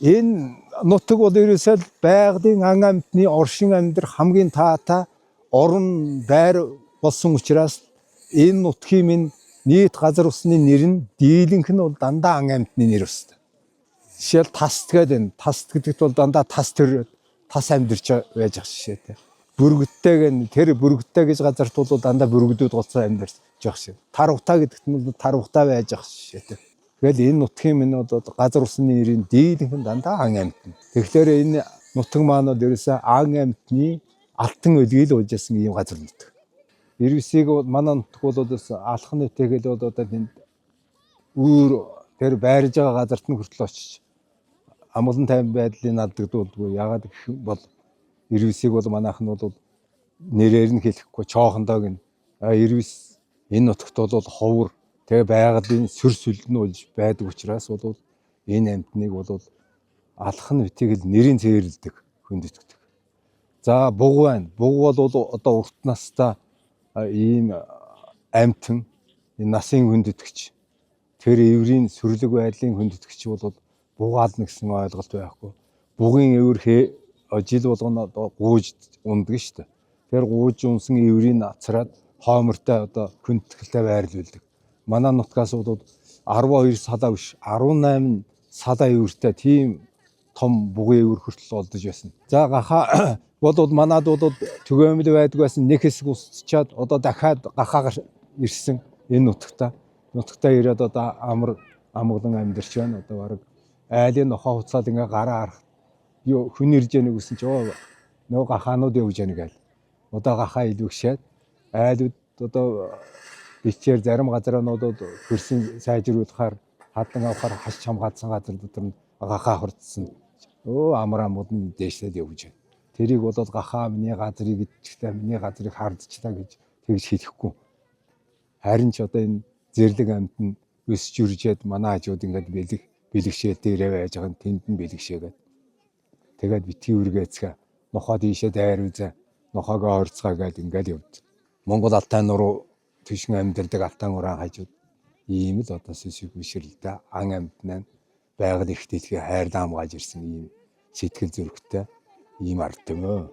Энэ нутаг бол ерөөсөө л байгалийн ан амьтны оршин амьдрах хамгийн таатай орон байр болсон учраас энэ нутгийн минь нийт газар усны нэр нь дийлэнх нь бол дандаа ан амьтны нэр устай. Жишээл таст гэдэг байна. Таст гэдэгт бол дандаа тас төр тас амьдарч байж ах жишээтэй. Бүргэдтэй гэн тэр бүргэдтэй гэж газарт бол дандаа бүргэдүүд голцоо амьдарч явах шиг. Тарвтаа гэдэгт нь бол тарвтаа байж ах жишээтэй. Тэгэл энэ нутгийн минь бол газар усны нэрийн дийлэнх нь дандаа ан амьтна. Тэгэхээр энэ нутаг маань бол ерөөсөө ан амьтны алтан өлгийг л уулжсэн ийм газар нутаг. Ирвсийг бол манай нутаг бол бас алах нутгийг л бол одоо тэнд үүр тэр байрж байгаа газарт нь хүртэл очиж амгалан тайван байдлыг алдагдуулдаггүй. Ягаад гэх юм бол ирвсийг бол манайх нь бол нэрээр нь хэлэхгүй чоохондоо гин. А ирвс энэ нутагт бол ховор тэгээ байгалийн сүр сүлд нь болж байдаг учраас бол энэ амьтныг бол алах нь битгий л нэрийн цээрлдэг хүндэтгэдэг. За буг байна. Буг бол одоо урт настай ийм амьтан энэ насын хүндэтгэгч тэр эврийн сүрлэг байдлын хүндэтгэгч бол бугаална гэсэн ойлголт байхгүй. Бугийн эвэр жил болгоно одоо гууж ундаг шүү дээ. Тэр гууж унсан эврийг ацраад хоомортой одоо хүндэтгэлтэй байрлуулдаг. Манай нутгаас бол 12 салаа биш 18 салаа эвэртэй тийм том бугын эвэр хүртэл олдож байсан. За гахаа бол манад бол түгээмэл байдаг байсан, нэг хэсэг устчаад одоо дахиад гахаагаар ирсэн энэ нутагта. Нутагтаа ирээд одоо амар амгалан амьдарч байна. Одоо бараг айлын нохоо хуцаал ингээ гараа харах юу хүн ирж яах гэсэн чи оо нөгөө гахаанууд явж яах гээл. Одоо гахаа илвэгшээд айлууд одоо бичээр зарим газруудад хөрсөн сайжруулахаар хадан авахар хаш чамгаадсан газар дотор нь гахаа хурдсан. Өө амар амууд нь дээшлээд явж байна. Тэрийг бол гахаа миний газрыг идчихлээ, миний газрыг хардчихлаа гэж тэгж хэлэхгүй. Харин ч одоо энэ зэрлэг амьд нь өсч үржээд манай хажууд ингээд бэлэг бэлэгшээл дээрээ байж байгаа нь тэнд нь бэлэгшээгээд. Тэгээд битгий үргээцгээ нохоо дийшээ дайруулзаа нохоогоо орцгоо гээд ингээд явд. Монгол Алтай нуруу түшин амьдардаг Алтан уран хажууд ийм л одоо сүсэг бишрэлтэй ан амьтнаа байгаль их дэлхий хайрлан хамгааж ирсэн ийм сэтгэл зүрхтэй ийм ард түмөө.